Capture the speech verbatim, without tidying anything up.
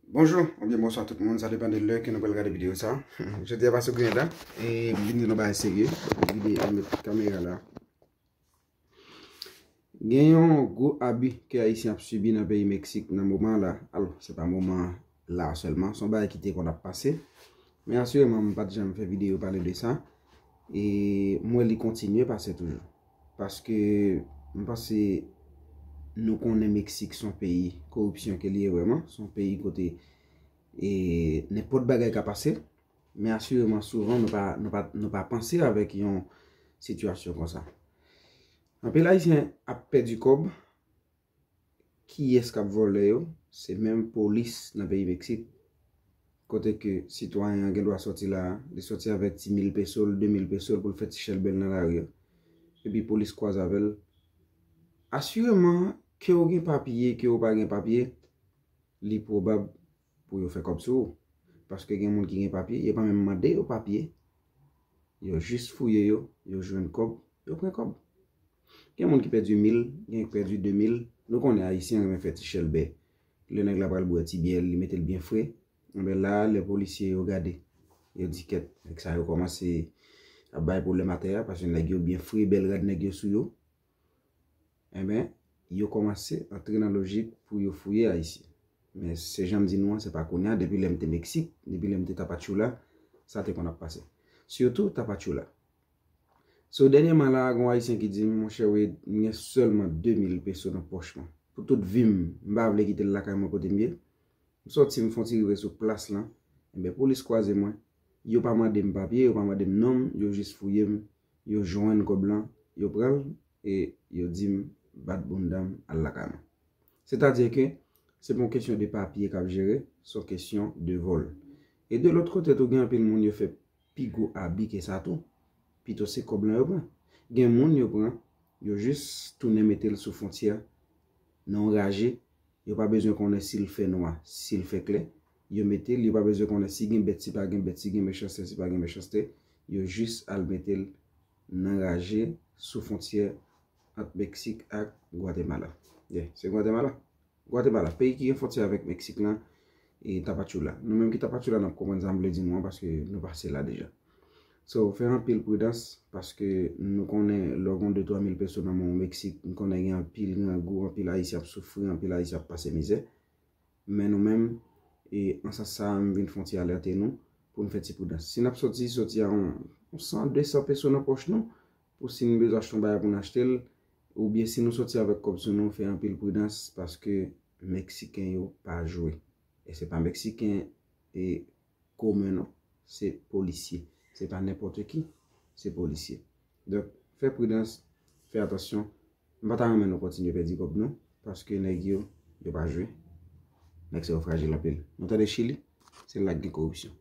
Bonjou, oubyen bonswa tout moun, sa depann de lè ke nou pral gade videyo sa. Jodi a pa sou griyen la, e m vin di nou bagay serye, m vide m met kamera la. Gen yon gwo abi ke Ayisyen ap sibi nan peyi Meksik nan moman la. Alò, se pa moman la sèlman, se yon bagay ki te konn ap pase. Men asireman, m pa t janm fè videyo pale de sa. E m wè li kontinye pase toujou. Paske m panse nou konnen Meksik se yon peyi koripsyon ke li ye vrèman. Se yon peyi kote e nenpòt bagay ka pase. Men asireman, souvan, nou pa, nou pa, nou pa panse avèk yon sitiyasyon konsa. Anpil Ayisyen ap pèdi kòb. Kiyès k ap vòlè yo? Se menm polis nan peyi Meksik. Kote ke sitwayen an gen dwa sòti la a, li sòti avèk ti mil peso l, de mil peso l pou l fè ti chèlbè l nan lari a. Epi polis kwaze avè l. Asireman, ke w gen papye, ke w pa gen papye, li pwobab pou yo fè kòb sou ou. Paske gen moun ki gen papye, yo pa menm mande yo papye. Yo jis fouye yo, yo jwenn kòb, yo pran kòb. Gen moun ki pèdi mil, gen ki pèdi de mil. Nou konnen Ayisyen renmen fè ti chèlbè. Lè nèg la pral bwè ti byè, li mete l byen fre. Enben la, lè polisye yo gade, yo di kèt, nèg sa yo kòmanse ap bay pwoblèm atè a, paske nèg yo byen fre, bèl rad nèg yo sou yo. Enben, yo kòmanse antre nan lojik pou yo fouye Ayisyen. Men se jan m di nou an, se pa kounye a, depi lè m te Meksik, depi lè m te Tapachula, sa te konn ap pase. Sitou Tapachula. So, dènyèman la, gen yon Ayisyen ki di m, monchè Wade, m gen sèlman de mil peso nan pòch mwen. Pou tout vi m, m pa vle kite l lakay mwen kote m ye. M sòti, m fè yon ti rive sou plas lan. Enben, polis kwaze mwen. Yo pa mande m papye, yo pa mande m non m, yo jis fouye m. Yo jwenn kòb lan, yo pran l, e yo di m bat bounda m al lakay mwen. Sètadi ke se pa yon kesyon de papye k ap jere, se yon kesyon de vòl. E de lòt kote tou, gen anpil moun yo fè pi gwo abi ke sa tou. Pito se kòb lan yo pran. Gen moun yo pran, yo jis tounen mete l sou fwontyè nan yon raje. Yo pa bezwen konnen si l fè nwa, si l fè klè. Yo mete l, yo pa bezwen konnen si gen bèt, si pa gen bèt, si gen mechanste, si pa gen mechanste. Yo jis al mete l nan raje sou fwontyè ant Meksik ak Gwatemala. Yeah, se Gwatemala. Gwatemala, peyi ki gen fwontyè avèk Meksik lan, e Tapachula. Nou menm ki Tapachula, n ap konprann sa m vle di nou an, paske nou pase la deja. So, fè anpil pridans, paske nou konnen lè w gen de twa mil peso nan men w Meksik, nou konnen gen anpil grangou, anpil Ayisyen ap soufri, anpil Ayisyen ap pase mizè. Men nou menm, e, an sans sa a, m vin fè yon ti alète nou pou n fè ti pridans. Si n ap sòti, sòti a yon, yon san, de san peso nan pòch nou, pou si n bezwen achte yon bagay pou n achte l, oubyen si nou sòti avèk kòb sou nou, fè anpil pridans, paske Meksiken yo pa jwe. E se pa Meksiken e komen non, se polisye. Se pa nenpòt ki, se polisye. Donk, fè pridans, fè atansyon. M pa ta renmen nou kontinye pèdi kòb nou, paske nèg yo, yo pa jwe. Nèg sa yo frajil anpil. Nou tande Chili, se la k gen koripsyon.